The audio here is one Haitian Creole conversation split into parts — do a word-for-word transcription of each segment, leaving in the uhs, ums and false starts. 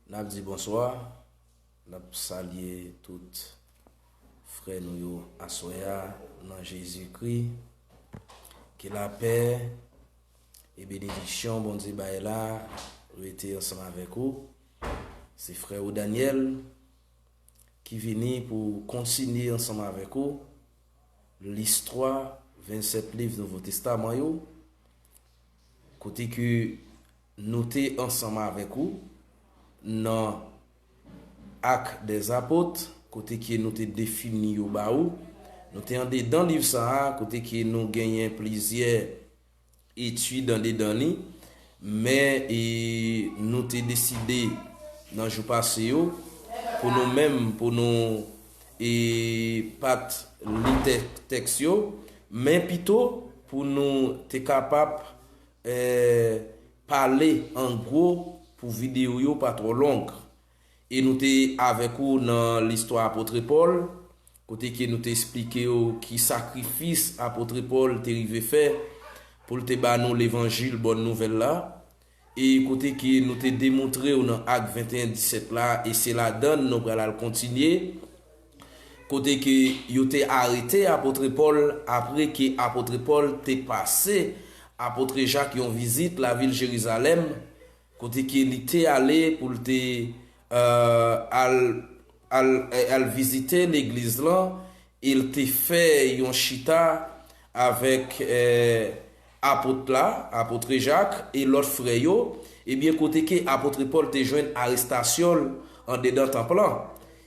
N ap di bonswa, n ap salye tout frè nou yo aswè a nan Jezikri. Ke lapè e benediksyon Bondye bay la rete ansanm avèk ou. Se frè ou Daniel ki vini pou kontinye ansanm avèk ou listwa vennsèt liv Nouvo Testaman yo, kote ke nou te ansanm avèk ou nan Actes des Apôtres, kote ke nou te defini yo ba ou. Nou te andedan liv sa a, kote ke nou genyen plizyè etid andedan li, men e, nou te deside nan jou pase yo, pou nou menm, pou nou e, pa t li tè- tèks yo, men pito pou nou te kapab e, pale an gwo pou videyo yo pa twò long. E nou te avèk ou nan listwa apot Pòl, kote ke nou te esplike yo ki sakrifis apot Pòl te rive fè pou l te ba nou levanjil, bòn nouvèl la, e kote ke nou te demontre yo nan Ak venteyen disèt la, e se ladan l nou pral al kontinye, kote ke yo te arete apot Pòl apre ke apot Pòl te pase apot Jak yon vizit lavil Jerizalèm, kote ke li te ale pou l te e, al, al, e, al vizite legliz lan, e l te fè yon chita avèk e, apot la, apot Jak, e lòt frè yo, ebyen kote ke apot Pòl te jwenn arestasyon l andedan tanp lan.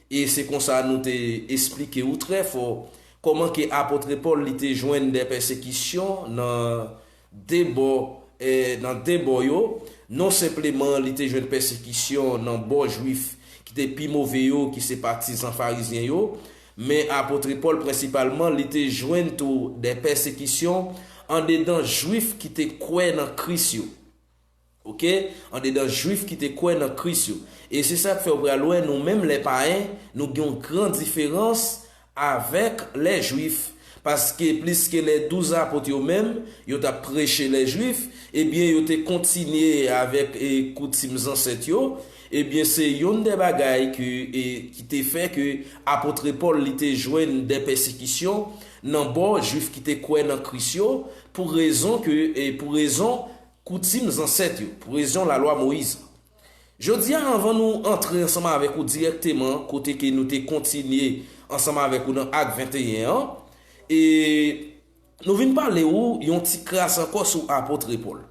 E se konsa nou te esplike ou trè fò kòman ke apot Pòl li te jwenn de pèsekisyon nan de bò, e, nan de bò yo. Non senpleman li te jwenn pèsekisyon nan bò jwif ki te pi move yo, ki se patizan farizyen yo, men apot Pòl prensipalman li te jwenn tou de pèsekisyon andedan jwif ki te kwè nan Kris yo. Oke? Andedan jwif ki te kwè nan Kris yo. E se sa k fè w pral wè nou menm lè payen, nou gen yon gran diferans avèk lè jwif. Paske pliske lè douz apot yo menm, yo t ap preche lè jwif, ebyen yo te kontinye avèk e, koutim zansèt yo, ebyen se youn de bagay ke, e, ki te fè ke apot Pòl li te jwenn de pèsekisyon nan bò jwif ki te kwè nan Kris yo, pou rezon ke, e, pou rezon koutim zansèt yo, pou rezon lalwa Moyiz. Jodi a, anvan nou antre ansanm avèk ou dirèkteman, kote ke nou te kontinye ansanm avèk ou nan Ak venteyen an, e nou vin pale ou yon ti kras ankò sou apot Pòl.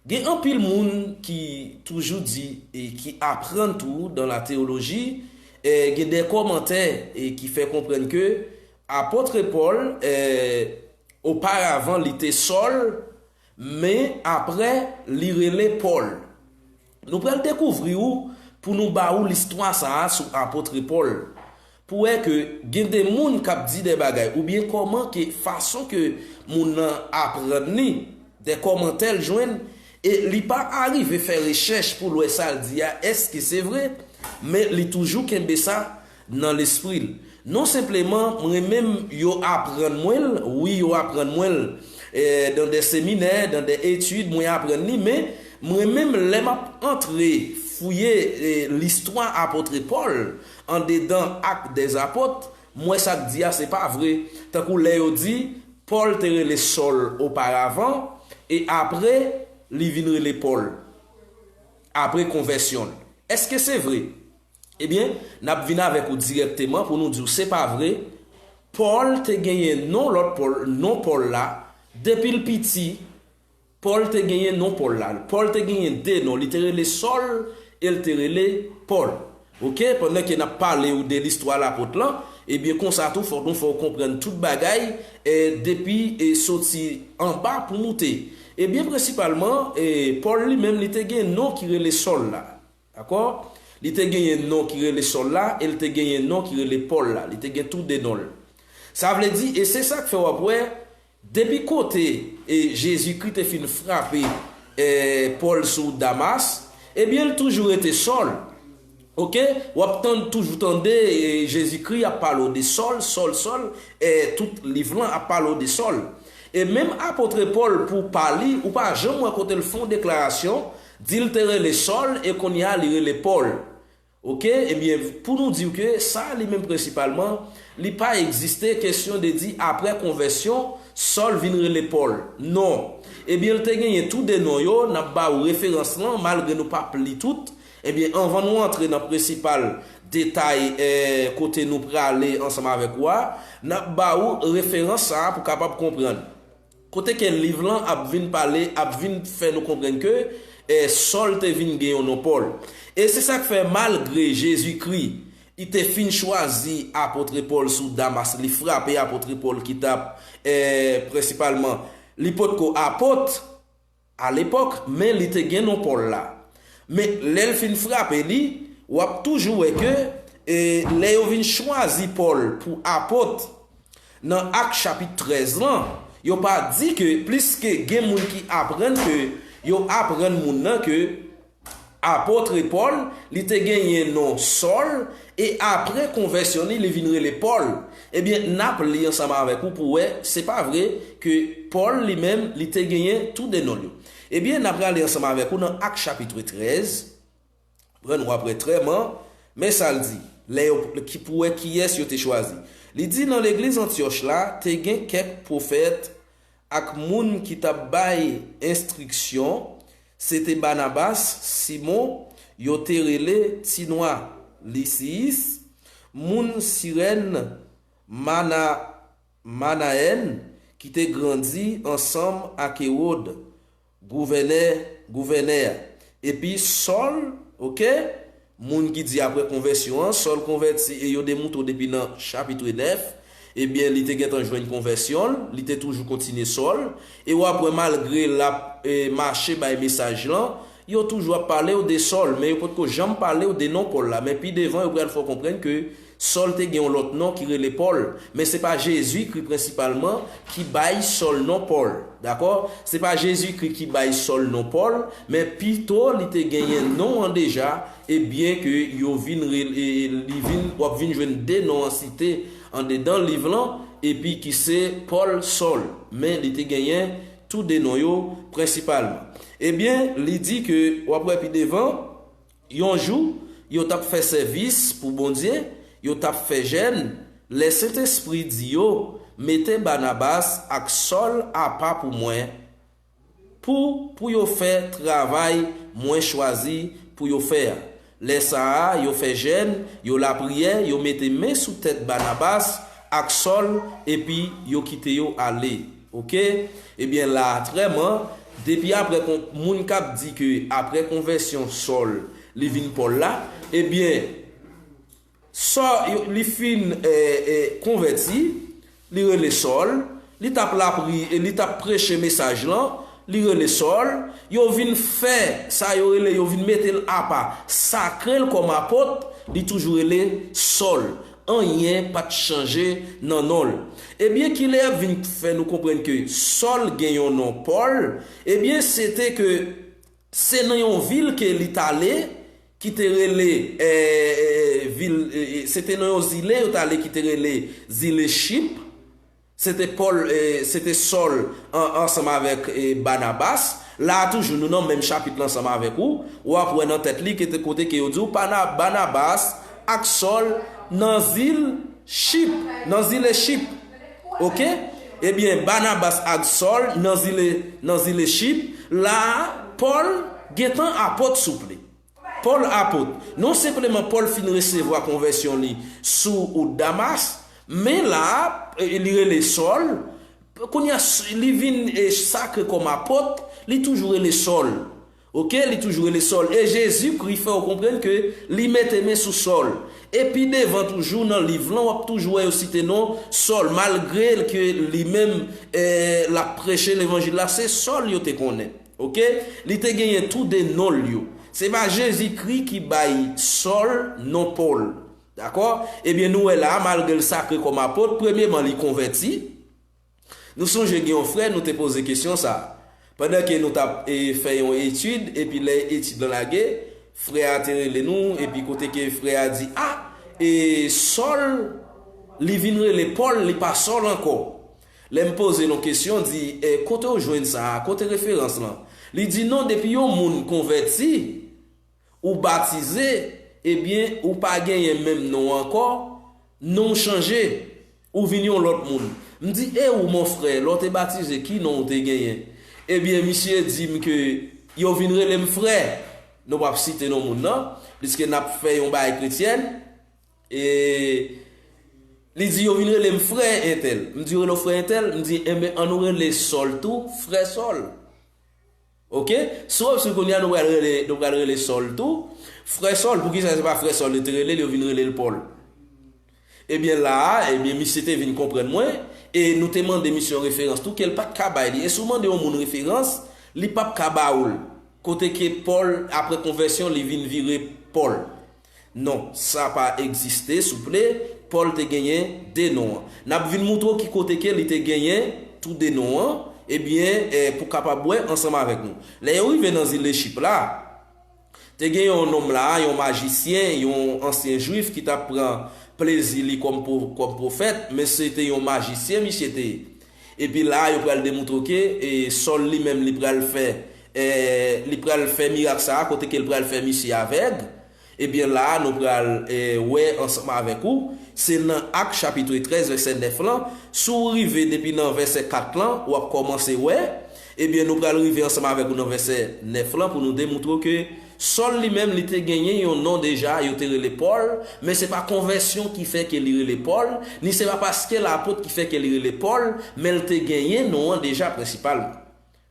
Gen anpil moun ki toujou di e ki aprann tou dan la teyoloji, e gen de kòmantè e ki fè konprann ke apot Pòl, e, oparavan li te Sòl, men apre li rele Pòl. Nou pral dekouvri ou pou nou ba ou listwa sa a sou apot Pòl. Pou wè ke gen de moun k ap di de bagay, oubyen kòman ke fason ke moun nan aprann li, de kòmantè l jwenn, e li pa arive fè rechèch pou l wè sa l di a, èske se vre, men li toujou kenbe sa nan lespri l. Non senpleman, mwen menm, yo aprann mwen l, wi, yo aprann mwen l, e, dan de seminè, dan de etid, mwen aprann li, men mwen menm, lè m ap antre fouye e, listwa apot Pòl andedan Actes des Apôtres, m wè sa k di a se pa vre. Tankou lè yo di, Pòl te rele Sòl oparavan, e apre, li vin rele Pòl. Apre konvèsyon l. Èske se vre? Ebyen, n ap vin avèk ou dirèkteman pou nou di w se pa vre. Pòl te genyen non lòt Pòl, non Pòl la, depi l piti, Pòl te genyen non Pòl la. Pòl te genyen de non. Li te rele Sòl e l te rele Pòl. Oke, pandan ke n ap pale ou de listwa lapot lan, ebyen, konsa tou, fòk nou fè w konprann tout bagay, e, depi e soti anba pou moute. Ebyen, prensipalman, e, Pòl li menm, li te gen non ki rele Sòl la. Dakò? Li te genyen non ki rele Sòl la, e l te genyen non ki rele Pòl la. Li te gen tou de non l. Sa vle di, e se sa k fè w ap wè, depi kote e Jezikri te fin frape e Pòl sou Damas, ebyen, l toujou rete Sòl. Oke? W ap tann, toujou tande e Jezikri ap pale w de Sòl, Sòl, Sòl, e tout liv lan ap pale w de Sòl. E menm apot Pòl, pou pa li, ou pa janm wè kote l fè yon deklarasyon, di l te rele Sòl e kounye a li rele Pòl. Ok, ebyen, pou nou di w ke sa li menm prensipalman, li pa egziste kesyon de di apre konvèsyon, Sòl vin rele Pòl. Non. Ebyen, l te genyen tou de non yo, n ap ba w referans lan, malgre nou p ap li tout. Ebyen, anvan nou antre nan prensipal detay, eh, kote nou prale ansanm avèk ou a, n ap ba w referans sa a pou w kapab konprann. Kote ke liv lan ap vin pale, ap vin fè nou konprann ke, eh, Sòl te vin gen yon non Pòl. E se sa k fè, malgre Jezikri, li te fin chwazi apot Pòl sou Damas, li frape apot Pòl ki t ap, eh, prensipalman, li potko apot alepòk, men li te gen non Pòl la. Men lè l fin frape li, w ap toujou wè ke, eh, lè yo vin chwazi Pòl pou apot, nan Ak chapit trèz lan, yo pa di ke, pliske gen moun ki aprann ke, yo aprann moun nan ke apot Pòl, li te genyen non Sòl, e apre konvèsyon li, li vin rele Pòl. Ebyen, n ap li ansanm avèk ou pou wè, se pa vre ke Pòl li menm, li te genyen tou de non l yo. Ebyen, n ap rale ansanm avèk ou nan Ak chapit trèz, pran nou apre trèman, men sa l di, lè yo, ki pou wè kiyès yo te chwazi. Li di, nan legliz Antyòch la, te gen kèk pwofèt ak moun ki t ap bay enstriksyon, se te Banabas, Simon, yo te rele Ti Nwa, Lisiyis, moun Sirèn, Mana, Manayèn, ki te grandi ansanm ak Ewòd, gouvènè, gouvènè a. Epi Sòl, ok, moun ki di apre konvèsyon an, Sòl konvèti e yo demontre w depi nan chapit nèf, ebyen, li te gentan jwenn konvèsyon l, li te toujou kontinye Sòl, e w ap wè malgre l ap, eh, mache bay mesaj lan, yo toujou ap pale w de Sòl, men yo potko janm pale w de non Pòl la. Men pi devan, yo pral fè w konprann ke Sòl te gen yon lòt non ki rele Pòl, men se pa Jezikri prensipalman ki bay Sòl non Pòl, dakò? Se pa Jezikri ki bay Sòl non Pòl, men pito li te genyen non an deja, e byen ke yo vin rele, e li vin, w ap vin jwenn de non an site andedan liv lan, epi ki se Pòl, Sòl, men li te genyen tou de non yo prensipalman. Ebyen, li di ke, w ap wè pi devan, yon jou, yo t ap fè sèvis pou Bondye, yo t ap fè jèn, lè Sentespri di yo, mete Banabas ak Sòl apa pou mwen, pou, pou yo fè travay mwen chwazi pou yo fè a. Lè sa a, yo fè jèn, yo lapriyè, yo mete men sou tèt Banabas ak Sòl, epi yo kite yo ale. Ok? Ebyen, la a, trèman, depi apre kon-, moun k ap di ke apre konvèsyon Sòl, li vin Pòl la, ebyen, Sòl, yo, li fin, eh, eh, konvèti, li rele Sòl, li t ap lapri-, li t ap preche mesaj lan, li rele Sòl, yo vin fè sa yo rele, yo vin mete l apa, sakre l kòm apot, li toujou rele Sòl. Anyen pa t chanje nan non l. Ebyen, kilè y ap vin fè nou konprann ke Sòl gen yon non Pòl? Ebyen, se te ke se nan yon vil ke li t ale, ki te rele, eh, eh, vil, eh, eh, se te nan yon zile yo t ale ki te rele zile Chip. Se te Pòl, eh, se te Sòl an-, ansanm avèk, eh, Banabas. La a toujou, nou nan menm chapit la ansanm avèk ou. W ap wè nan tèt li ke te kote ke yo di w Pana-, Banabas ak Sòl nan zil Chip, nan zile Chip. Ok? Ebyen, Banabas ak Sòl nan zile, nan zile Chip. La a, Pòl gentan apot souple. Pòl apot. Non senpleman Pòl fin resevwa konvèsyon li sou wout Damas, men la a, e, li rele Sòl. Kounye a, s-, li vin, e, sakre kòm apot, li toujou rele Sòl. Ok, li toujou rele Sòl. E Jezikri fè w konprann ke li mete men sou Sòl. E pi devan toujou nan liv lan, w ap toujou wè yo site non Sòl, malgre ke li menm, e, l ap preche levanjil la, se Sòl yo te konnen. Ok? Li te genyen tou de non l yo. Se pa Jezikri ki bay Sòl non Pòl. Dakò? Ebyen, nou wè la, malgre l sakre kòm apot, premyeman, li konvèti. Nou sonje gen yon frè, nou te poze kesyon sa a. Pandan ke nou t ap, e, fè yon etid, epi lè etid lan lage, frè a te rele nou, epi kote ke frè a di, a, e, Sòl, li vin rele Pòl, li pa Sòl ankò. Lè m poze l yon kesyon, di, e, kote w jwenn sa a? Kote referans lan? Li di, non, depi yon moun konvèti, ou batize, Ebyen, ou pa genyen menm non ankò, non w chanje, ou vin yon lòt moun. M di, e ou, mon frè, lè w te batize, ki non ou te genyen? Ebyen, misye di m ke yo vin rele m frè. Nou p ap site non moun nan, piske n ap fè yon bagay kretyèn. E li di, yo vin rele m frè entèl. M di, yo rele w frè entèl? M di, enben, ann nou rele Sòl tou, frè Sòl. Oke? Si w ap swiv kounye a, nou pral rele, nou pral rele Sòl tou, frè Sòl. Poukisa se pa frè Sòl yo te rele l, yo vin rele l Pòl? Ebyen, la a, ebyen, misye te vin konprann mwen, e nou te mande misye yon referans tou, ke l pa t ka bay li. E si w mande yon moun referans, li p ap ka ba ou l. Kote ke Pòl, apre konvèsyon, li vin vire Pòl. Non, sa pa egziste, souple. Pòl te genyen de non an. N ap vin moutre w ki kote ke li te genyen tou de non an, ebyen, eh, pou kapab wè ansanm avèk nou. Lè yo rive nan zil Ejip la, te gen yon nonm la, yon majisyen, yon ansyen jwif ki t ap pran plezi li kòm pwo-, kòm pwofèt, men se te yon majisyen misye te ye. Epi la, yo pral demoutre ke, e, Sòl li menm, li pral fè, e, li pral fè mirak sa a, kote ke l pral fè misye avèg. Ebyen la a, nou pral, e, wè ansanm avèk ou, se nan Ak chapit trèz, vèsè nèf lan. Si w rive depi nan vèsè kat lan, w ap kòmanse wè. Ebyen, nou pral rive ansanm avèk ou nan vèsè nèf lan pou nou demoutre w ke Sòl li menm, li te genyen yon non deja, yo te rele Pòl, men se pa konvèsyon ki fè ke li rele Pòl, ni se pa paske l apot ki fè ke li rele Pòl, men l te genyen non an deja prensipalman.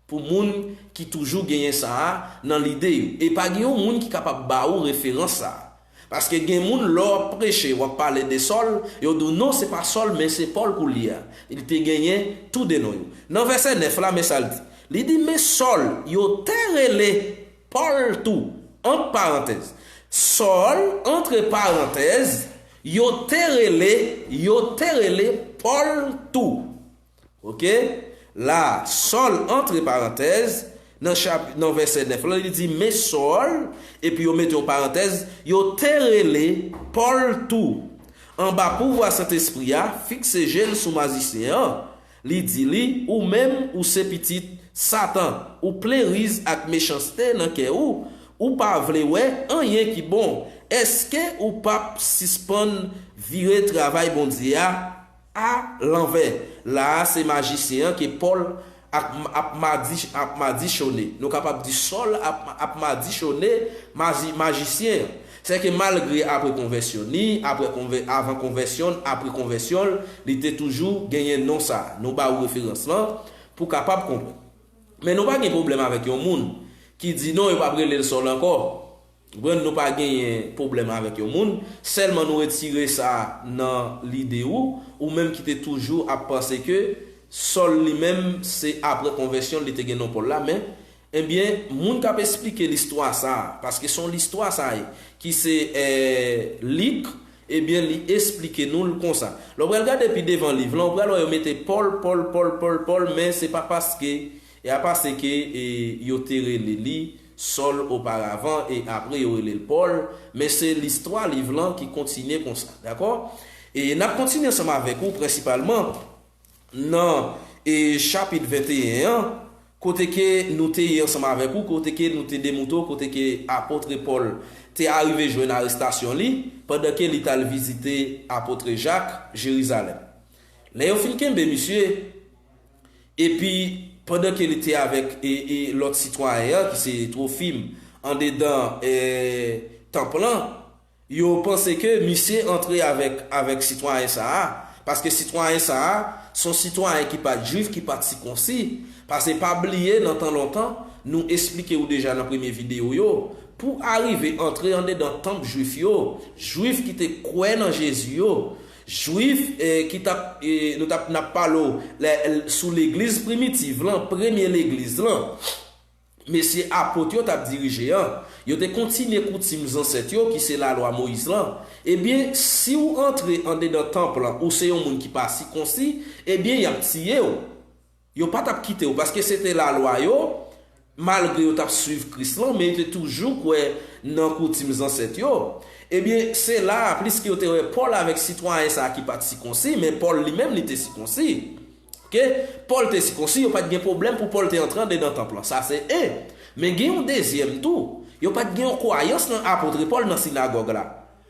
Pou moun ki toujou genyen sa a nan lide yo. E pa gen yon moun ki kapab ba ou referans sa a. Paske gen moun, lè w ap preche, w ap pale de Sòl, yo di w, non, se pa Sòl, men se Pòl kou l ye a. Li te genyen tou de non yo. Nan vèsè nèf la, men sa l di. Li di, men Sòl, yo te rele Pòl tou, ant parantèz. Sòl, antre parantèz, yo te rele, yo te rele Pòl tou. Oke? La, Sòl, antre parantèz, nan chap-, nan vèsè nèf la, li di, men Sòl, epi yo mete yon parantèz, yo te rele Pòl tou. Anba pouvwa Sentespri a, fikse je l sou majisyen an. Li di li, ou menm, ou se pitit Satan, ou plen riz ak mechanste nan kè ou, ou pa vle wè anyen ki bon. Èske ou p ap sispann vire travay Bondye a a lanvè? La a, se majisyen an ke Pòl ap, ap madi-, ap madichone. Nou kapab di Sòl ap, ap madichone maji-, majisyen an. Sèke malgre apre konvèsyon ni, apre konvè-, avan konvèsyon l, apre konvèsyon l, li te toujou genyen non sa a. Nou ba ou referans lan pou kapab konprann. Men nou pa gen pwoblèm avèk yon moun ki di non, yo p ap rele l Sòl ankò. Konprann, nou pa genyen pwoblèm avèk yon moun. Sèlman nou retire sa nan lide ou, ou menm ki te toujou ap panse ke Sòl li menm, se apre konvèsyon l li te gen non Pòl la, men, ebyen, moun k ap esplike listwa sa a, paske se yon listwa sa a ye, ki se, eh, Lik, ebyen, li esplike nou l konsa. Lè w pral gade pi devan liv lan, ou pral wè yo mete Pòl, Pòl, Pòl, Pòl, Pòl, men se pa paske, e a paske, e, yo te rele li Sòl oparavan, e apre yo rele l Pòl, men se listwa liv lan ki kontinye konsa, dakò? E n ap kontinye ansanm avèk ou prensipalman nan, e, chapit venteyen an, kote ke nou te ye ansanm avèk ou, kote ke nou te demoutre w, kote ke apot Pòl te arive jwenn arestasyon li, pandan ke li t al vizite apot Jak Jerizalèm. Lè yo fin kenbe misye, epi pandan ke li te avèk, e, e, lòt sitwayen an, ki se Twofim, andedan, e, tanp lan, yo panse ke misye antre avèk, avèk sitwayen sa a, paske sitwayen sa a, se yon sitwayen ki pa t jwif, ki pa t sikonsi. Paske pa bliye, nan tan lontan, nou esplike w deja nan premye videyo yo, pou arive antre andedan tanp jwif yo, jwif ki te kwè nan Jezi yo, jwif, eh, ki t ap, eh, nou t ap, n ap pale w lè, sou legliz primitiv lan, premye legliz lan. Mesye apot yo t ap dirije an, yo te kontinye koutim zansèt yo, ki se lalwa Moyiz lan. Ebyen, si w antre andedan tanp lan, ou se yon moun ki pa sikonsi, ebyen, y ap tiye w. Yo pa t ap kite w, paske se te lalwa yo, malgre yo t ap swiv Kris lan, men yo te toujou kwè nan koutim zansèt yo. Ebyen, se la a, pliske yo te wè Pòl avèk sitwayen sa a ki pa t sikonsi, men Pòl li menm, li te sikonsi. Oke? Pòl te sikonsi, yo pa t gen pwoblèm pou Pòl te antre andedan tanp lan. Sa se en. Men gen yon dezyèm tou, Yo pa t gen yon kwayans nan apot Pòl nan sinagòg la.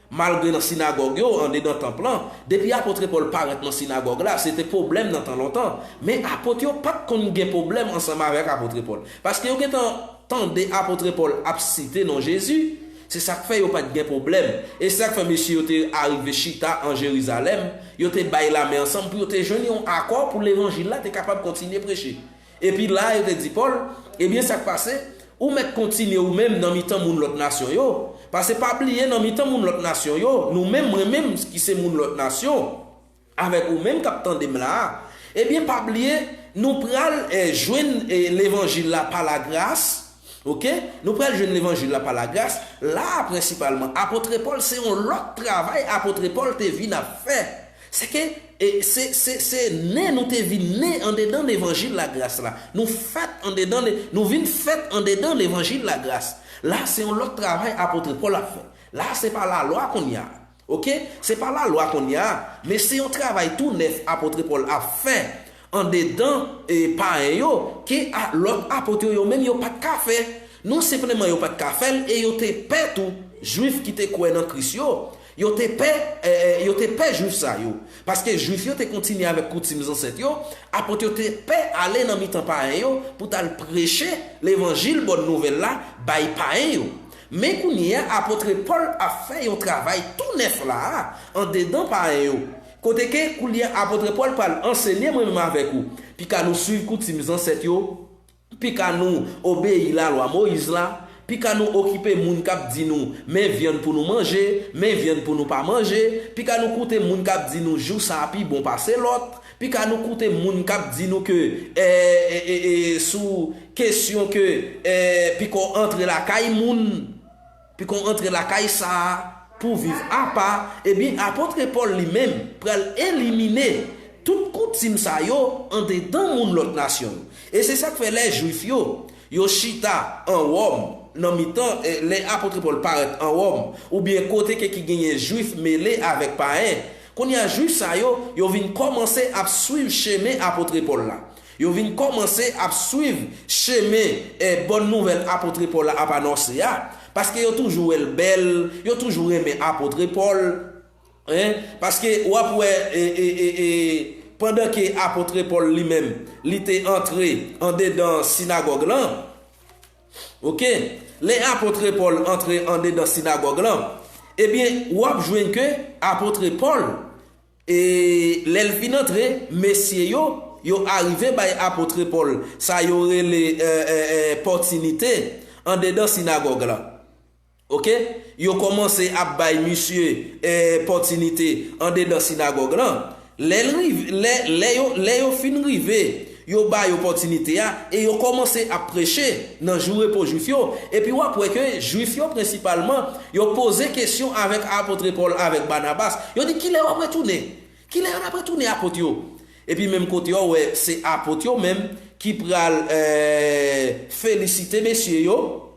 Malgre nan sinagòg yo, andedan tanp lan, depi apot Pòl parèt nan sinagòg la, se te pwoblèm nan tan lontan. Men apot yo pa t konn gen pwoblèm ansanm avèk apot Pòl. Paske yo gentan tande apot Pòl ap site non Jezi, se sa k fè yo pa t gen pwoblèm. E se sa k fè mesye yo te arive chita an Jerizalèm, yo te bay lamen ansanm pou yo te jwenn yon akò pou levanjil la te kapab kontinye preche. Epi la, yo te di Pòl, ebyen, sa k pase? Ou mèt kontinye ou menm nan mitan moun lòt nasyon yo. Paske pa bliye, nan mitan moun lòt nasyon yo, nou menm, mwen menm ki se moun lòt nasyon, avèk ou menm k ap tande m la a, ebyen, pa bliye, nou pral eh, jwenn eh, levanjil la pa lagras. Oke? Nou pral jwenn levanjil la pa lagras. La a, prensipalman, apot Pòl, se yon lòt travay apot Pòl te vin ap fè. Se ke e, se, se, se ne nou te vin ne andedan levanjil lagras la. Nou fèt andedan, le- nou vin fèt andedan levanjil lagras. La, se yon lòt travay apot Pòl ap fè. La, se pa lalwa kounye a. Oke? Se pa lalwa kounye a, men se yon travay tou nèf apot Pòl ap fè andedan e, payen yo, ke a, lòt apot yo, yo menm, yo pa t ka fè. Non sèlman yo pa t ka fè l, e yo te pè tou, Jwif ki te kwè nan Kris yo. Yo te pè, eh, yo te pè Jwif sa yo. Paske Jwif yo te kontinye avèk koutim zansèt yo, apot yo te pè ale nan mitan payen yo pou t al preche levanjil bòn nouvèl la bay payen yo. Men kounye a, apot Pòl ap fè yon travay tou nèf la a, andedan payen yo. Kote ke kounye a, apot Pòl pral ansenye mwen menm avèk ou. Pika nou suiv koutim zansèt yo, pika nou obeyi lalwa Moyiz la, pika nou okipe moun k ap di nou, men vyann pou nou manje, men vyann pou nou pa manje, pika nou koute moun k ap di nou jou sa a pi bon pase lòt, pika nou koute moun k ap di nou ke, eh, eh, eh, eh, sou kesyon ke, eh, pika w antre lakay moun, pika w antre lakay sa a pou w viv apa, ebyen, apot Pòl li menm pral elimine tout koutim sa yo andedan moun lòt nasyon yo. E se sa k fè lè Jwif yo, yo chita an Wòm, nan mitan, eh, lè apot Pòl parèt an Wòm, oubyen kote ke ki genyen Jwif mele avèk payen, kounye a Jwif sa yo, yo vin kòmanse ap suiv chemen apot Pòl la. Yo vin kòmanse ap suiv chemen, eh, bòn nouvèl apot Pòl la ap anonse a, paske yo toujou wè l bèl, yo toujou renmen apot Pòl, en, paske w ap wè, e, e, e, e, pandan ke apot Pòl li menm, li te antre andedan sinagòg lan, oke, lè apot Pòl antre andedan sinagòg lan, ebyen, w ap jwenn ke apot Pòl, e lè l fin antre, mesye yo, yo arive bay apot Pòl sa yo rele, eh, eh, eh, pòtinite andedan sinagòg la. Oke? Yo kòmanse ap bay misye, eh, pòtinite andedan sinagòg lan. Lè l rive, lè, lè yo, lè yo fin rive, yo ba yo pòtinite a, e yo kòmanse ap preche nan jou repo Jwif yo. Epi w ap wè ke Jwif yo prensipalman, yo poze kesyon avèk apot Pòl, avèk Banabas. Yo di, "Kilè w ap retounen? Kilè yo n ap retounen, apot yo?" Epi menm kote yo wè, se apot yo menm ki pral, eh, felisite mesye yo.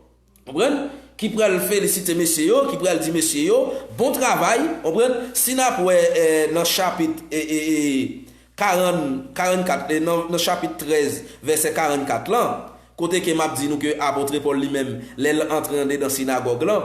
Konprann? Ki pral felisite mesye yo, ki pral di mesye yo, "Bon travay." Konprann? Si n ap wè, eh, nan chapit, eh, eh, eh, karant, karannkat, eh, nan, nan chapit trèz, vèsè karannkat lan, kote ke m ap di nou ke apot Pòl li menm, lè l antre andedan sinagòg lan,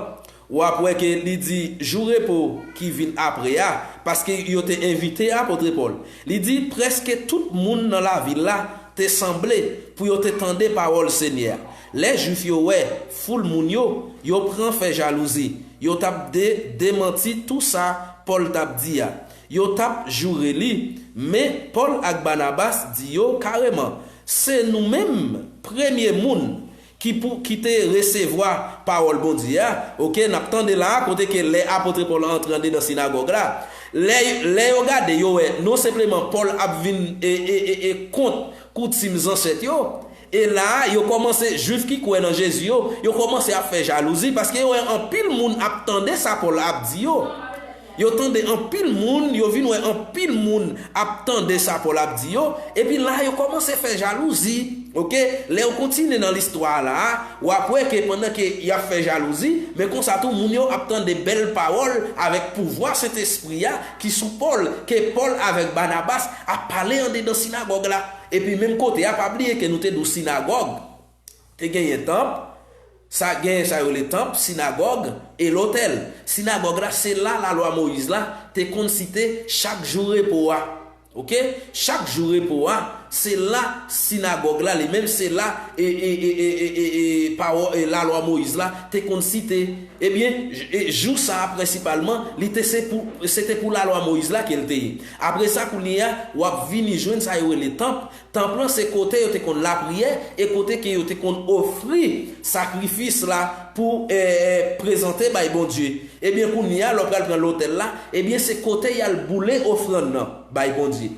w ap wè ke li di jou repo ki vin apre a, paske yo te envite apot Pòl. Li di, "Prèske tout moun nan lavil la te sanble pou yo te tande pawòl Senyè a." Lè Jwif yo wè foul moun yo, yo pran fè jalouzi. Yo t ap de, demanti tou sa Pòl t ap di a. Yo t ap joure li. Men Pòl ak Banabas di yo kareman, "Se nou menm premye moun ki pou, ki te resevwa pawòl Bondye a." Oke, n ap tande la a, kote ke lè apot Pòl antre andedan sinagòg la, lè, lè yo gade, yo wè, non senpleman Pòl ap vin e, e, e, e kont koutim zansèt yo, e la a, yo kòmanse, Jwif ki kwè nan Jezi yo, yo kòmanse ap fè jalouzi, paske yo wè anpil moun ap tande sa Pòl ap di yo. Yo tande anpil moun, yo vin wè anpil moun ap tande sa Pòl ap di yo, epi la yo kòmanse fè jalouzi. Oke, lè w kontinye nan listwa a la a, w ap wè ke pandan ke y ap fè jalouzi, men konsa tou moun yo ap tande bèl pawòl avèk pouvwa Sentespri a ki sou Pòl, ke Pòl avèk Banabas ap pale andedan sinagòg la. Epi menm kote a, pa bliye ke nou te di w sinagòg te genyen tanp, Sa gen sa yo rele tanp, sinagòg e lotèl. Sinagòg la, se la lalwa Moyiz la te konn site chak jou repo a. Oke? Chak jou repo a, se la sinagòg la, li menm se la e, e, e, e, e, e, e pawò-, e lalwa Moyiz la te konn site. Ebyen, j-, e jou sa a prensipalman, li te se pou, se te pou lalwa Moyiz la ke l te ye. Apre sa, kounye a, w ap vini jwenn sa yo rele tanp. Tanp lan se kote yo te konn lapriyè e kote ke yo te konn ofri sakrifis la pou, eh, prezante bay Bondye. Ebyen, kounye a, lè w pral pran lotèl la, ebyen, se kote y al boule ofrann nan bay Bondye.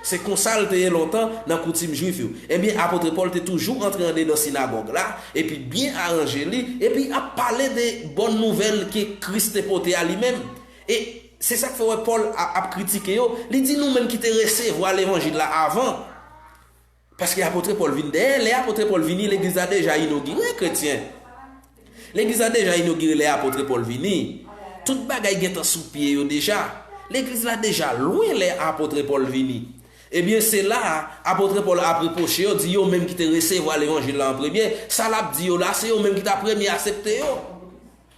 Se konsa l te ye lontan nan koutim jwif yo. Ebyen, apot Pòl te toujou antre andedan sinagòg la, epi byen aranje li, epi ap pale de bòn nouvèl ke Kris te pote a li menm. E se sa k fè w wè Pòl ap, ap kritike yo. Li di nou menm ki te resevwa levanjil la avan. Paske apot Pòl vin dèyè, lè apot Pòl vini, legliz la deja inogire kretyen. Legliz la deja inogire lè apot Pòl vini. Tout bagay gentan sou pye yo deja. Legliz la deja lwen lè apot Pòl vini. Ebyen, se la a, apot Pòl ap repwoche yo, di yo menm ki te resevwa levanjil la an premye, sa l ap di yo la, se yo menm ki ta premye aksepte yo.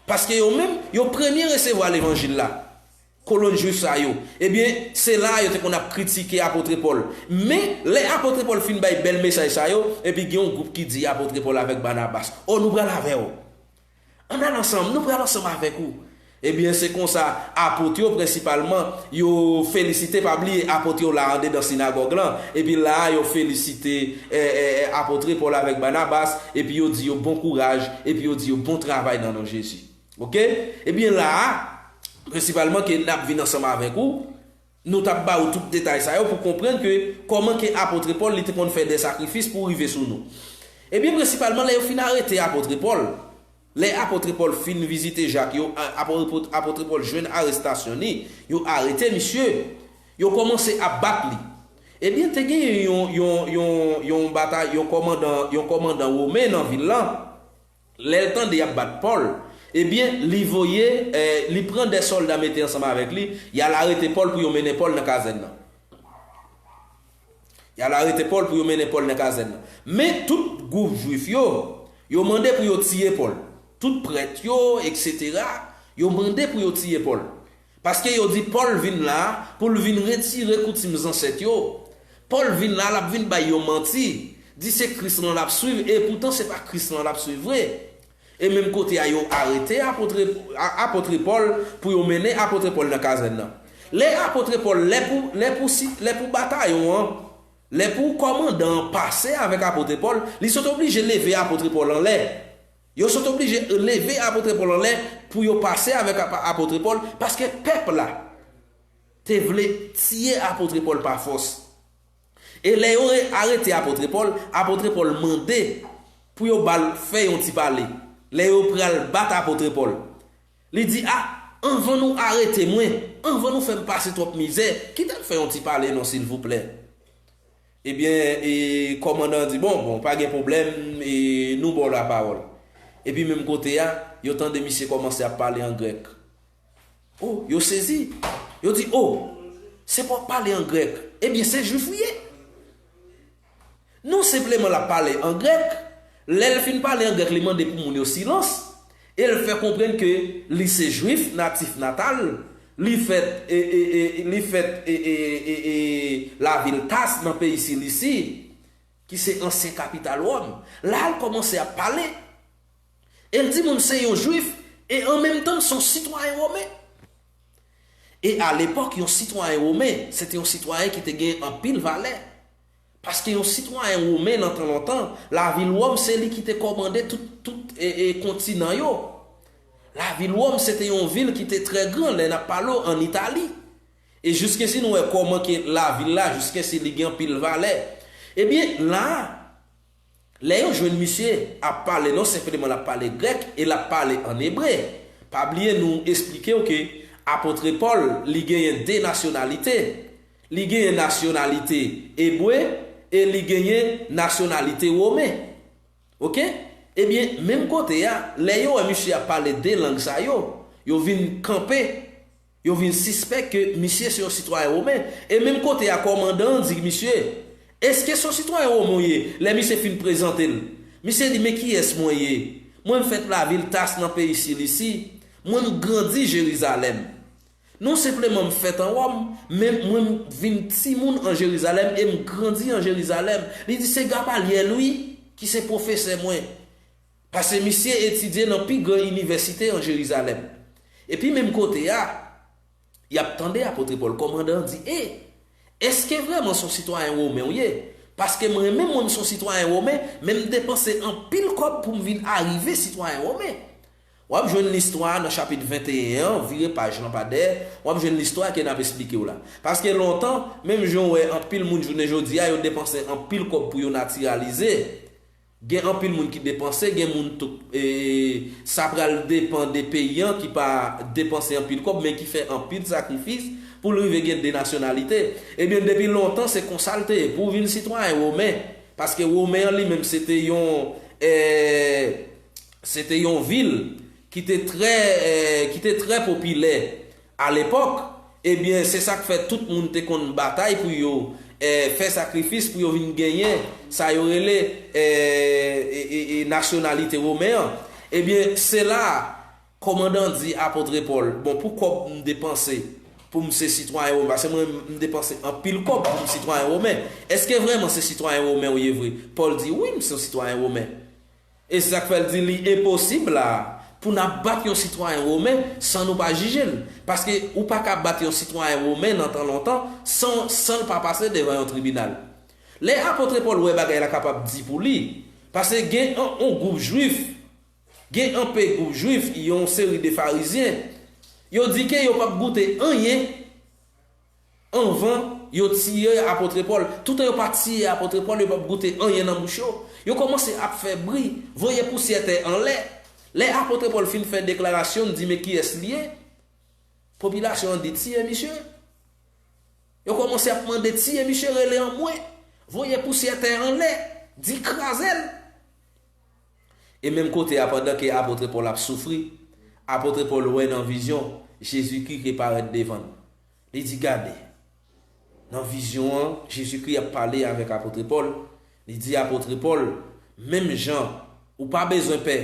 Paske yo menm, yo premye resevwa levanjil la. Kolon jwif sa yo. Ebyen, se la a yo te konn ap kritike apot Pòl. Men, lè apot Pòl fin bay bèl mesaj sa yo, epi gen yon gwoup ki di apot Pòl avèk Banabas, "O, nou pral avè w. Ann al ansanm, nou pral ansanm avèk ou." Ebyen, se konsa, apot yo prensipalman, yo felisite, pa bliye, apot yo la andedan sinagòg lan. Epi la a, yo felisite, eh, eh, eh, apot Pòl avèk Banabas, epi yo di yo bon kouraj, epi yo di yo bon travay nan non Jezi. Oke? Ebyen, la a, prensipalman ke n ap vin ansanm avèk ou, nou t ap ba ou tout detay sa yo pou konprann ke kòman ke apot Pòl li te konn fè de sakrifis pou rive sou nou. Ebyen, prensipalman, lè yo fin arete apot Pòl, lè apot Pòl fin vizite Jak yo, a-, apot, apot Pòl jwenn arestasyon ni, yo arete misye, yo kòmanse ap bat li. Ebyen, te gen yon, yon, yon, yon batay, yon kòmandan, yon kòmandan women nan vil lan. Lè l tande y ap bat Pòl, ebyen, li voye, eh, li pran de sòlda mete ansanm avèk li, y al arete Pòl pou yo mennen Pòl nan kazèn nan. Y al arete Pòl pou yo mennen Pòl nan kazèn nan. Men tout gwoup jwif yo, yo mande pou yo tiye Pòl. Tout prèt yo, etsetera, yo mande pou yo tiye Pòl. Paske yo di Pòl vin la pou l vin retire koutim zansèt yo. Pòl vin la, l ap vin bay yo manti, di se Kris lan l ap swiv, e poutan se pa Kris lan l ap swiv vre. E menm kote a, yo arete apot, a-, apot Pòl pou yo mennen apot Pòl nan kazèn nan. Lè apot Pòl, lè pou, lè pou, si, lè pou batayon an, lè pou kòmandan an pase avèk apot Pòl, li sot oblije leve apot Pòl anlè. Yo sot oblije leve apot Pòl anlè pou yo pase avèk ap-, apot Pòl, paske pèp la te vle tiye apot Pòl pa fòs. E lè yo re-, arete apot Pòl, apot Pòl mande pou yo ba l fè yon ti pale. Lè yo pral bat apot Pòl, li di, "A, anvan nou arete mwen, anvan nou fè m pase twòp mizè, kite m fè yon ti pale non, silvouplè." Ebyen, e, kòmandan an di, "Bon, bon, pa gen pwoblèm, e, nou ba w lapawòl." Epi menm kote a, yo tande misye kòmanse ap pale an grèk. O, yo sezi. Yo di, "O, se pou w ap pale an grèk. Ebyen, se jwif ou ye." Non senpleman l ap pale an grèk, lè l fin pale an grèk, li mande pou moun yo silans, e l fè konprann ke li se jwif, natif natal, li fèt, e, e, e, li fèt, e, e, e, e, lavil Tas nan peyi Silisi, ki se ansyen kapital Wòm. La, l kòmanse ap pale, e l di moun se yon jwif, e an menm tan, l se yon sitwayen women. E alepòk, yon sitwayen women, se te yon sitwayen ki te gen anpil valè. Paske yon sitwayen women nan tan lontan, lavil Wòm se li ki te kòmande tout, tout, e, e, kontinan yo. Lavil Wòm se te yon vil ki te trè gran lè n ap pale w ann Itali. E jiskensi nou wè kòman ke lavil la, jiskensi li gen anpil valè. Ebyen, la, lè yo jwenn misye ap pale, non senpleman l ap pale grèk e l ap pale ann ebre. Pa bliye nou esplike w ke apot Pòl, li genyen de nasyonalite. Li genyen nasyonalite ebre e li genyen nasyonalite women. Oke? Ebyen, menm kote a, lè yo wè misye ap pale de lang sa yo, yo vin kanpe, yo vin sispèk ke misye se yon sitwayen women. E menm kote a, kòmandan an di misye, "Èske se yon sitwayen women w ye?" Lè misye fin prezante l, misye di, "Men kiyès mwen ye?" Mwen fèt lavil Tas nan peyi Silisi, mwen grandi Jerizalèm. Non senpleman m fèt an Wòm, men mwen vin timoun an Jerizalèm e m grandi an Jerizalèm. Li di se Gamalyèl wi, ki se pwofesè mwen. Paske misye etidye nan pi gran inivèsite an Jerizalèm. Epi menm kote a, y ap tande apot Pòl, kòmandan an di, e, èske vrèman se yon sitwayen women w ye? Paske mwen menm, mwen, m se yon sitwayen women, men m depanse anpil kòb pou m vin arive sitwayen women. W ap jwenn listwa a nan chapit venteyen an, vire paj lan pa dèyè, w ap jwenn listwa ke n ap esplike w la. Paske lontan, menm jan w wè anpil moun jounen jodi a, yo depanse anpil kòb pou yo natiralize. Gen anpil moun ki depanse, gen moun tou, e, sa pral depann de peyi an ki pa depanse anpil kòb, men ki fè anpil sakrifis pou l rive gen de nasyonalite. Ebyen, depi lontan, se konsa l te ye. Pou w vin sitwayen women, paske women an li menm, se te yon, e, se te yon vil ki te trè, e, ki te trè popilè. Alepòk, ebyen, se sa k fè tout moun te konn batay pou yo, e, fè sakrifis pou yo vin genyen sa yo rele, e, e, e, e, nasyonalite women an. Ebyen, se la kòmandan di apot Pòl, bon, pou kòb m depanse pou m se sitwayen women, paske mwen, m depanse anpil kòb pou m sitwayen women. Èske vrèman se sitwayen women w ye vre? Pòl di, wi, m se yon sitwayen women. E se sa k fè l di li enposib la pou n ap bat yon sitwayen women san nou pa jije l. Paske ou pa ka bat yon sitwayen women nan tan lontan san, san l pa pase devan yon tribinal. Lè apot Pòl wè bagay la kapab di pou li, paske gen yon, yon gwoup jwif, gen yon pe gwoup jwif, yon seri de farizyen, yo di ke yo p ap goute anyen anvan yo tiye apot Pòl. Toutan yo pa tiye apot Pòl, yo p ap goute anyen nan bouch yo. Yo kòmanse ap fè bri, voye pousyè tè anlè. Lè apot Pòl fin fè deklarasyon, di men kiyès li ye, popilasyon an di tiye misye. Yo kòmanse ap mande tiye misye, rele anmwe, voye pousyè tè anlè, di kraze l. E menm kote a, pandan ke apot Pòl ap soufri, apot Pòl wè nan vizyon Jezikri ki parèt devan l. Li di, gade, nan vizyon an, Jezikri ap pale avèk apot Pòl. Li di apot Pòl, menm jan ou pa bezwen pè,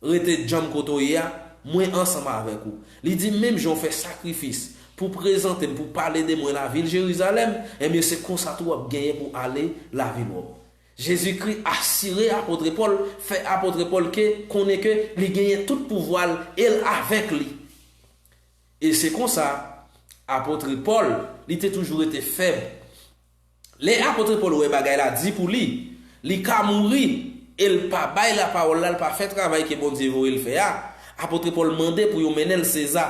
rete djanm kote w ye a, mwen ansanm avèk ou. Li di menm jan w fè sakrifis pou prezante m, pou pale de mwen lavil Jerizalèm, ebyen se konsa tou w ap genyen pou ale lavil Wòm. Jezikri asire apot Pòl, fè apot Pòl ke konnen ke li genyen tout pouvwa l e l avèk li. E se konsa, apot Pòl, li te toujou rete fèb. Lè apot Pòl wè bagay la di pou li, li ka mouri, e l pa bay lapawòl la, l pa fè travay ke Bondye voye l fè a, apot Pòl mande pou yo mennen l Seza.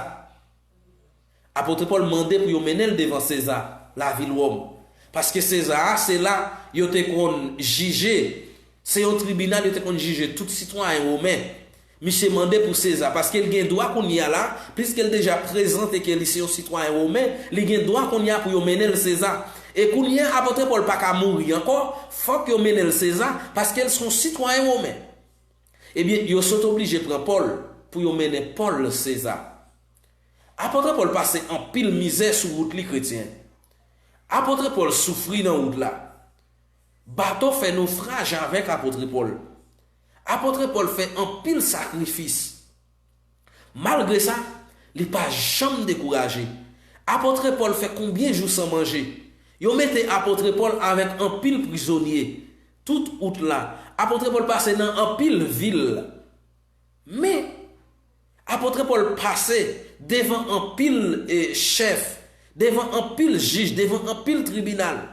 Apot Pòl mande pou yo mennen l devan Seza, lavil Wòm. Paske Seza a, se la yo te konn jije, se yon tribinal yo te konn jije tout sitwayen women. Misye mande pou Seza, paske l gen dwa kounye a la, piske l deja prezante ke li se yon sitwayen women, li gen dwa kounye a pou yo mennen l Seza. E kounye a, apot Pòl pa ka mouri ankò, fòk yo mennen l Seza, paske l se yon sitwayen women. Ebyen, yo sot oblije pran Pòl pou yo mennen Pòl Seza. Apot Pòl pase anpil mizè sou wout li, kretyen. Apot Pòl soufri nan wout la. Bato fè nofraj avèk apot Pòl. Apot Pòl fè anpil sakrifis. Malgre sa, li pa janm dekouraje. Apot Pòl fè konbyen jou san manje? Yo mete apot Pòl avèk anpil prizonye. Tout wout la, apot Pòl pase nan anpil vil. Men, apot Pòl pase devan anpil, e, chèf, devan anpil jij, devan anpil tribinal.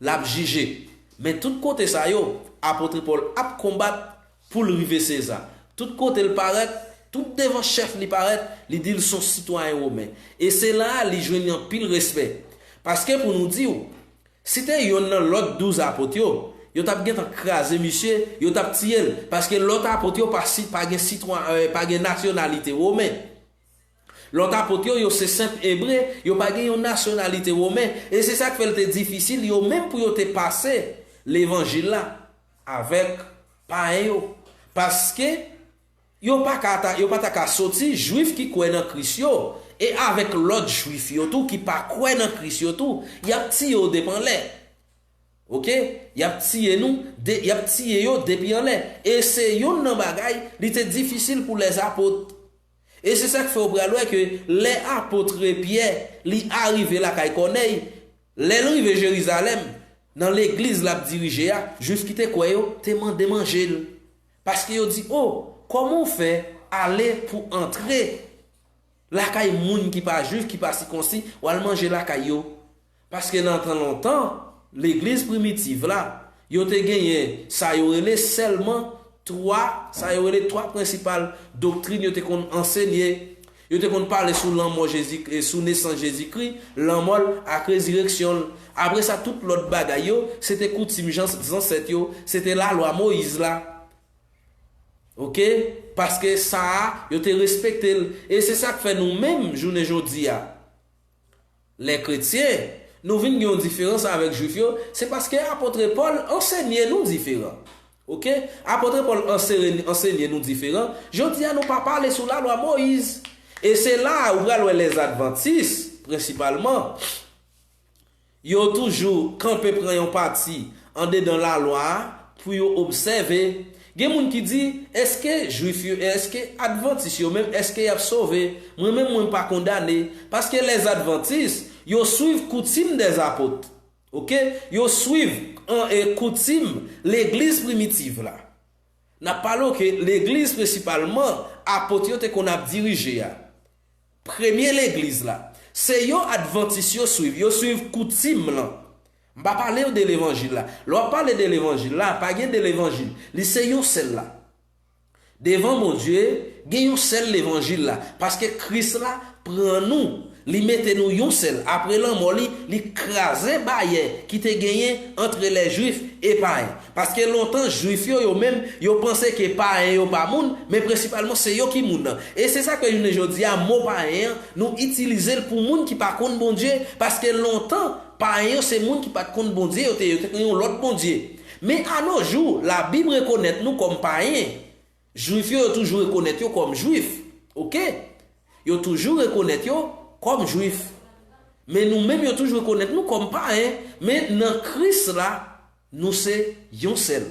L ap jije. Men tout kote sa yo, apot Pòl ap konbat pou l rive Seza. Tout kote l parèt, tout devan chèf li parèt, li di l se yon sitwayen women. E se la a li jwenn anpil respè. Paske pou nou di w, si te yonn nan lòt douz apot yo, yo t ap gentan kraze misye, yo t ap tiye l, paske lòt apot yo pa si, pa gen sitwa, e, pa gen nasyonalite women. Lòt apot yo, yo se senp ebre, yo pa gen yon nasyonalite women, e se sa k fè l te difisil yo menm pou yo te pase levanjil la avèk payen yo. Paske yo pa ka ta, yo pa ta ka soti jwif ki kwè nan Kris yo, e avèk lòt jwif yo tou ki pa kwè nan Kris yo tou, y ap tiye yo depi anlè. Oke? Y ap tiye nou, de, y ap tiye yo depi anlè. E se youn nan bagay, li te difisil pou lèzapot. E se sa k fè w pral wè ke lè apot Pyè, li arive lakay Kònèy, lè l rive Jerizalèm, nan legliz l ap dirije a, Jwif ki te kwè yo te mande manje l. Paske yo di, "O, kòman w fè ale pou antre lakay moun ki pa Jwif, ki pa sikonsi, w al manje lakay yo?" Paske nan tan lontan, legliz primitiv la, yo te genyen sa yo rele sèlman twa, sa yo rele twa prensipal doktrin yo te konn ansenye. Yo te konn pale sou lanmò Jezi, e sou nesans Jezikri, lanmò l ak rezireksyon l. Apre sa, tout lòt bagay yo, se te koutim jan, zansèt yo, se te lalwa Moyiz la. Oke? Paske sa a, yo te respekte l. E se sa k fè nou menm, jounen jodi a, lè kretyen, nou vin gen yon diferans avèk Jwif yo, se paske apot Pòl ansenye nou diferan. Oke? Apot Pòl anse-, ansenye nou diferan. Jodi a, nou pa pale sou lalwa Moyiz. E se la a ou pral wè lèzadvantis, prensipalman, yo toujou kanpe pran yon pati andedan lalwa a pou yo obsève. Gen moun ki di, "Èske Jwif yo, èske Advantis yo menm, èske y ap sove?" Mwen menm, mwen pa kondane, paske lèzadvantis, yo swiv koutim dèzapot. Oke? Yo swiv an, e, koutim legliz primitiv la. N ap pale ke legliz prensipalman apot yo te konn ap dirije a. Premye legliz la, se yo Advantis yo swiv, yo swiv koutim lan. M pa pale w de levanjil la. Lè w ap pale de levanjil la, pa gen de levanjil. Li se yon sèl la. Devan Bondye, gen yon sèl levanjil la. Paske Kris la pran nou, li mete nou yon sèl. Apre lanmò li, li kraze bayè ki te genyen antre lè Jwif e payen. Paske lontan, Jwif yo, yo menm, yo panse ke payen yo pa moun, men prensipalman, se yo ki moun nan. E se sa ke jounen jodi a, mo payen an, nou itilize l pou moun ki pa konn Bondye, paske lontan, payen yo se moun ki pa t konn Bondye, yo te, yo te konn yon lòt Bondye. Men anojou, Labib rekonèt nou kòm payen. Jwif yo, yo toujou rekonèt yo kòm Jwif. Oke? Yo toujou rekonèt yo kòm Jwif. Men nou menm, yo toujou rekonèt nou kòm payen. Men nan Kris la, nou se yon sèl.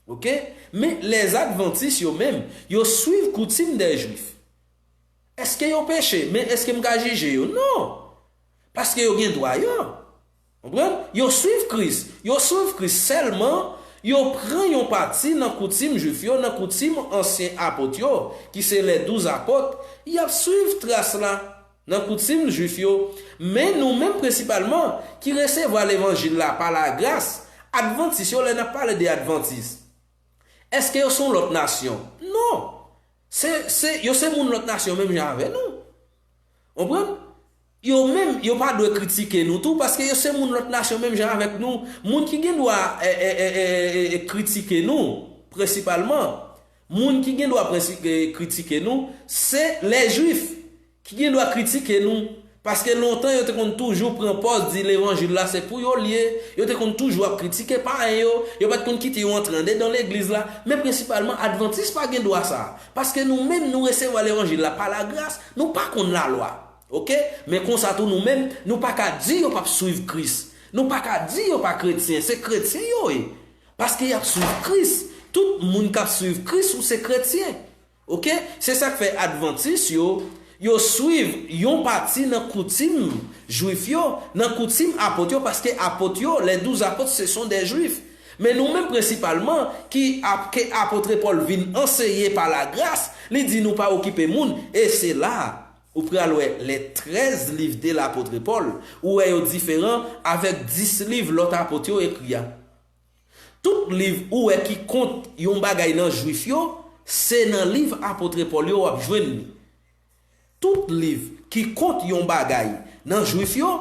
Oke? Men lèzadvantis yo menm, yo swiv koutim dè Jwif. Èske yo peche? Men èske m ka jije yo? Non. Paske yo gen dwa yo. Konprann? Yo swiv Kris. Yo swiv Kris sèlman, yo pran yon pati nan koutim Jwif yo, nan koutim ansyen apot yo, ki se lè douz apot, y ap swiv tras la nan koutim Jwif yo. Men nou menm prensipalman, ki resevwa levanjil la pa lagras, Advantis yo, lè n ap pale de Advantis, èske yo se yon lòt nasyon? Non. Se, se, yo se moun lòt nasyon menm jan avè nou. Konprann? Yo menm, yo pa dwe kritike nou tou, paske yo se moun lòt nasyon menm jan avèk nou. Moun ki gen dwa, e, e, e, e, e, e, kritike nou, prensipalman, moun ki gen dwa prensi-, e, kritike nou, se lè Jwif ki gen dwa kritike nou. Paske lontan, yo te konn toujou pran pòz di levanjil la se pou yo l ye. Yo te konn toujou ap kritike payen yo. Yo pa t konn kite yo antre andedan legliz la. Men prensipalman, Advantis pa gen dwa sa a. Paske nou menm, nou resevwa levanjil la pa lagras. Nou pa konn lalwa. Oke? Men konsa tou nou menm, nou pa ka di yo p ap swiv Kris. Nou pa ka di yo pa kretyen. Se kretyen yo ye. Paske y ap swiv Kris. Tout moun k ap swiv Kris, ou se kretyen. Oke? Se sa k fè Advantis yo, yo swiv yon pati nan koutim Jwif yo, nan koutim apot yo, paske apot yo, les douze apôtres, ce sont des Juifs. Men nou menm prensipalman, ki ap, ke apot Pòl vin anseye pa lagras, li di nou pa okipe moun, e se la ou pral wè les treize livres de l'apôtre Paul, ou wè yo diferan avèk dis liv lòt apot yo ekri a. Tout liv ou wè ki kont yon bagay nan Jwif yo, se nan liv apot Pòl yo w ap jwenn li. Tout liv ki kont yon bagay nan Jwif yo,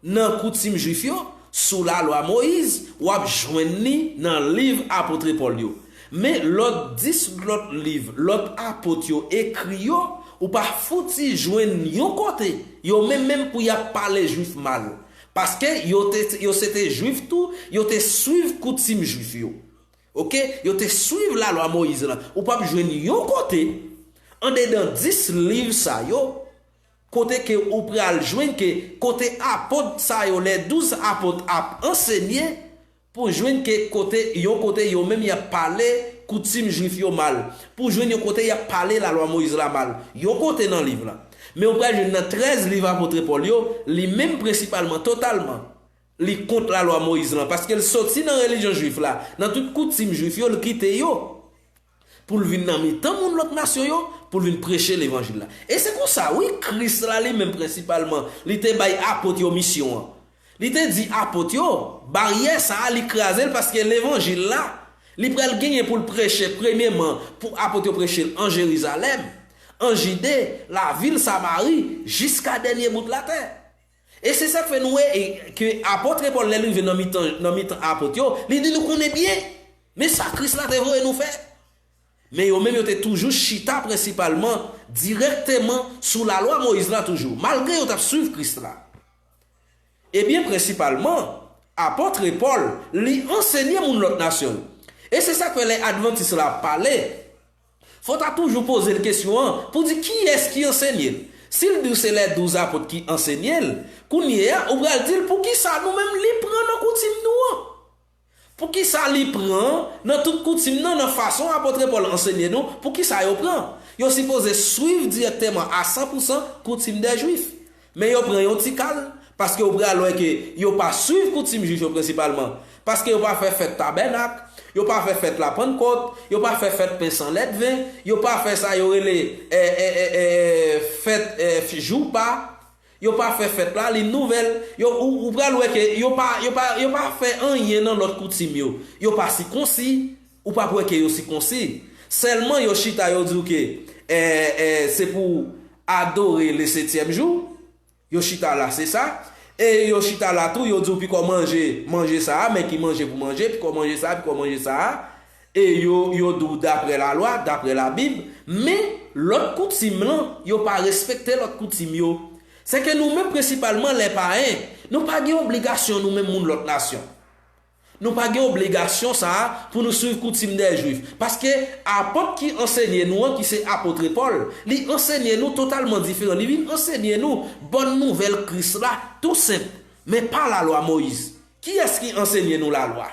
nan koutim Jwif yo, sou lalwa Moyiz, w ap jwenn li nan liv apot Pòl yo. Men lòt dis lòt liv, lòt apot yo ekri yo, ou pa fouti jwenn yon kote, yo menm menm pou y ap pale Jwif mal. Paske yo te, yo se te Jwif tou, yo te swiv koutim Jwif yo. Oke? Yo te swiv lalwa Moyiz lan. Ou p ap jwenn yon kote, andedan dis liv sa yo, kote ke ou pral jwenn ke kote apot sa yo, les douze apôtres, ap ansenye, pou w jwenn ke kote, yon kote yo menm y ap pale koutim jwif yo mal, pou w jwenn yon kote y ap pale lalwa Moyiz la mal, yon kote nan liv la. Men ou pral jwenn nan trèz liv apot Pòl yo, li menm prensipalman, totalman, li kont lalwa Moyiz lan, paske l soti nan relijyon jwif la, nan tout koutim jwif yo, l kite yo pou l vin nan mitan moun lòt nasyon yo, pou l vin preche levanjil la. E se konsa, wi, Kris la li menm prensipalman, li te bay apot yo misyon an. Li te di apot yo, baryè sa a, li kraze l paske levanjil la, li pral genyen pou l preche premyeman, pou apot yo preche l an Jerizalèm, an Jide, lavil Samari, jiska dènye bout latè. E se sa k fè nou wè e, ke apot Pòl, lè l rive nan mitan, nan mitan apot yo, li di nou konnen byen, men sa Kris la te voye nou fè. Men yo menm yo te toujou chita prensipalman, dirèkteman sou lalwa Moyiz la toujou, malgre yo t ap swiv Kris la. Ebyen, prensipalman, apot Pòl, li ansenye moun lòt nasyon yo. E se sa k fè lè advantis la ap pale, fò w ta toujou poze l kesyon an pou di kiyès ki ansenye l. Si l di w se lè douz apot ki ansenye l, kounye a, ou pral di l poukisa nou menm li pran nan koutim nou an. Poukisa li pran nan tout koutim nan, nan fason apot Pòl ansenye nou, poukisa yo pran? Yo sipoze swiv dirèkteman a san pou san koutim dè jwif. Men yo pran yon ti kal, paske ou pral wè ke yo pa swiv koutim jwif yo prensipalman. Paske yo pa fè fèt tabènak, yo pa fè fèt lapannkòt, yo pa fè fèt pen san lèdven, yo pa fè sa yo rele, e, e, e, e, fèt, e, jou pa. Yo pa fè fèt lalin nouvèl. Yo, ou, ou pral wè ke yo pa, yo pa, yo pa fè anyen nan lòt koutim yo. Yo pa sikonsi. Ou p ap wè ke yo sikonsi. Sèlman yo chita, yo di w ke, e, e, se pou adore le setyèm jou. Yo chita la, se sa. E yo chita la tou, yo di w piko manje, manje sa a, men ki manje pou manje, piko manje sa a, piko manje sa a. E yo, yo di w daprè lalwa, daprè Labib, men lòt koutim lan, yo pa respekte lòt koutim yo. Sèke nou menm prensipalman lè payen, nou pa gen obligasyon nou menm moun lòt nasyon. Nou pa gen obligasyon sa a pou nou swiv koutim dè jwif. Paske apot ki ansenye nou an, ki se apot Pòl, li ansenye nou totalman diferan. Li vin ansenye nou bòn nouvèl Kris la, tou senp, men pa lalwa Moyiz. Kiyès ki ansenye nou lalwa?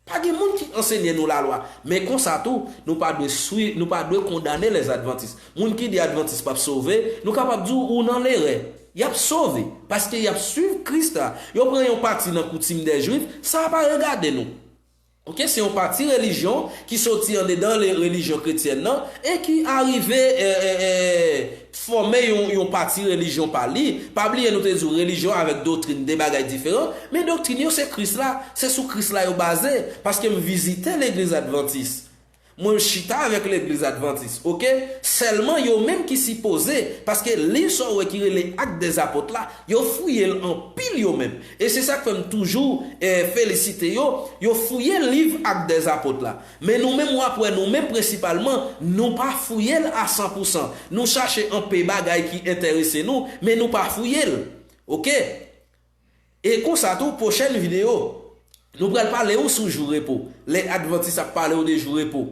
Pa gen moun ki ansenye nou lalwa. Men konsa tou, nou pa dwe swi, nou pa dwe kondane lèzadvantis. Moun ki di advantis p ap sove, nou kapab di w ou nan lerè. Y ap sove, paske y ap swiv Kris la. Yo pran yon pati nan koutim dè jwif, sa a pa regade nou. Oke, se yon pati relijyon ki soti andedan le-, relijyon kretyèn nan e ki arive, e, e, e, fòme yon, yon pati relijyon pa li. Pa bliye nou te di w relijyon avèk doktrin de bagay diferan, men doktrin yo se Kris la, se sou Kris la yo baze, paske m vizite legliz advantis. Mwen chita avèk legliz advantis, oke? Sèlman yo menm ki sipoze, paske liv sa w wè ki rele Actes des Apôtres la, yo fouye l anpil yo menm. E se sa k fè m toujou, e, felisite yo, yo fouye liv Actes des Apôtres la. Men nou menm w ap wè nou menm prensipalman, nou pa fouye l a san pou san. Nou chache anpe bagay ki enterese nou, men nou pa fouye l. Oke? E konsa tou, pwochèn videyo, nou pral pale w sou jou repo. Lè advantis ap pale w de jou repo,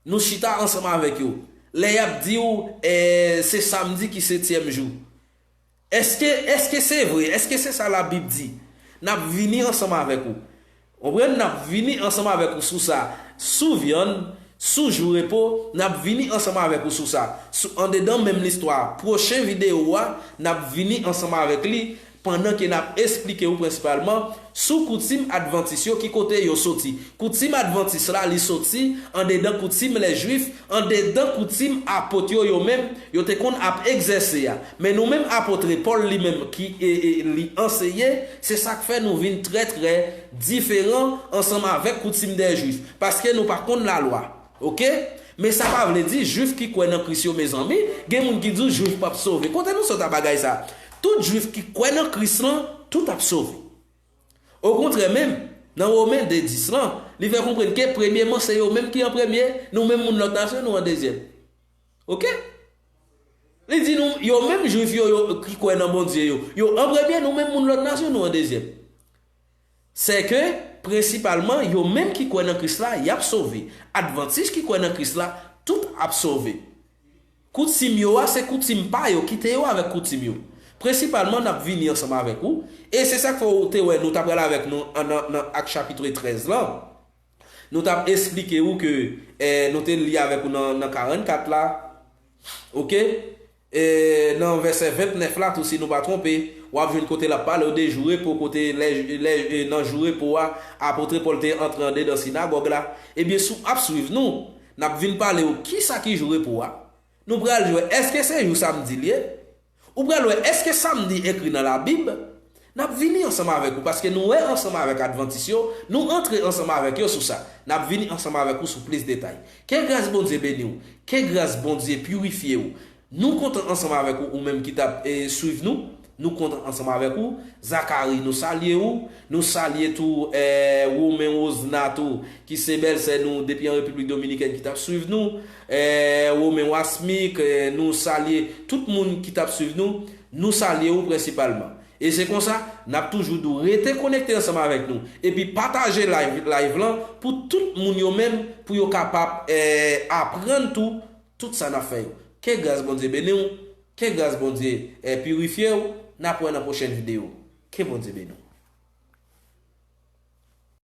nou chita ansanm avèk yo. Lè y ap di w, e, se samdi ki setyèm jou. Èske, èske se vre? Èske se sa Labib di? N ap vini ansanm avèk ou. Konprann? N ap vini ansanm avèk ou sou sa. Sou vyann, sou jou repo, n ap vini ansanm avèk ou sou sa. Sou, andedan menm listwa, pwochen videyo a, n ap vini ansanm avèk li, pandan ke n ap esplike w prensipalman sou koutim advantis yo, ki kote yo soti. Koutim advantis la, li soti andedan koutim lèjwif, andedan koutim apot yo, yo menm, yo te konn ap egzèse a. Men nou menm, apot Pòl li menm ki, e, e, li anseye, se sa k fè nou vin trè, trè diferan ansanm avèk koutim dè jwif, paske nou pa konn lalwa. Oke? Men sa pa vle di jwif ki kwè nan Kris yo, mezanmi, gen moun ki di w jwif p ap sove. Kote nou sot a bagay sa? Tout jwif ki kwè nan Kris lan, tout ap sove. Okontrè menm, nan Women de dis lan, li fè konprann ke premyeman se yo menm ki an premye, nou menm moun lòt nasyon nou an dezyèm. Oke? Li di nou, yo menm jwif yo, yo ki kwè nan Bondye yo, yo an premye, nou menm moun lòt nasyon nou an dezyèm. Sèke, prensipalman, yo menm ki kwè nan Kris la, y ap sove. Advantis ki kwè nan Kris la, tout ap sove. Koutim yo a, se koutim pa yo, kite yo avèk koutim yo. Prensipalman, n ap vini ansanm avèk ou. E se sa k fè w te wè nou t ap pral avèk nou an- nan, nan Ak chapit trèz lan. Nou t ap esplike ou ke eh, nou te li avèk ou nan, nan karannkat la. Oke? E nan vèsè vennèf la tou, si nou pa twonpe, w ap jwenn kote l ap pale w de jou repo, kote lè, lè, e nan jou repo a, apot Pòl te antre andedan sinagòg la. Ebyen, si w ap swiv nou, n ap vin pale w kisa ki jou repo a. Nou pral jwenn, èske se jou samdi l ye? Ou pral wè, èske samdi ekri nan Labib? N ap vini ansanm avèk ou, paske nou wè ansanm avèk Advantis yo, nou antre ansanm avèk yo sou sa. N ap vini ansanm avèk ou sou plis detay. Ke gras Bondye beni w, ke gras Bondye pirifye w. Nou kontan ansanm avèk ou, ou menm ki t ap eh, swiv nou. Nou kontan ansanm avèk ou. Zakari, nou salye ou. Nou salye tou eh, Women Wozna tou, ki se bèlsè nou depi an Repiblik Dominikèn ki t ap swiv nou. Eh, Women Wasmik, eh, nou salye tout moun ki t ap swiv nou. Nou salye ou prensipalman. E se konsa, n ap toujou di w rete konekte ansanm avèk nou. Epi pataje live, live lan pou tout moun yo menm, pou yo kapab eh, aprann tou tout sa n ap fè yo. Ke gras Bondye beni w, ke gras Bondye eh, pirifye w, n ap wè nan pwochèn videyo. Ke Bondye beni w.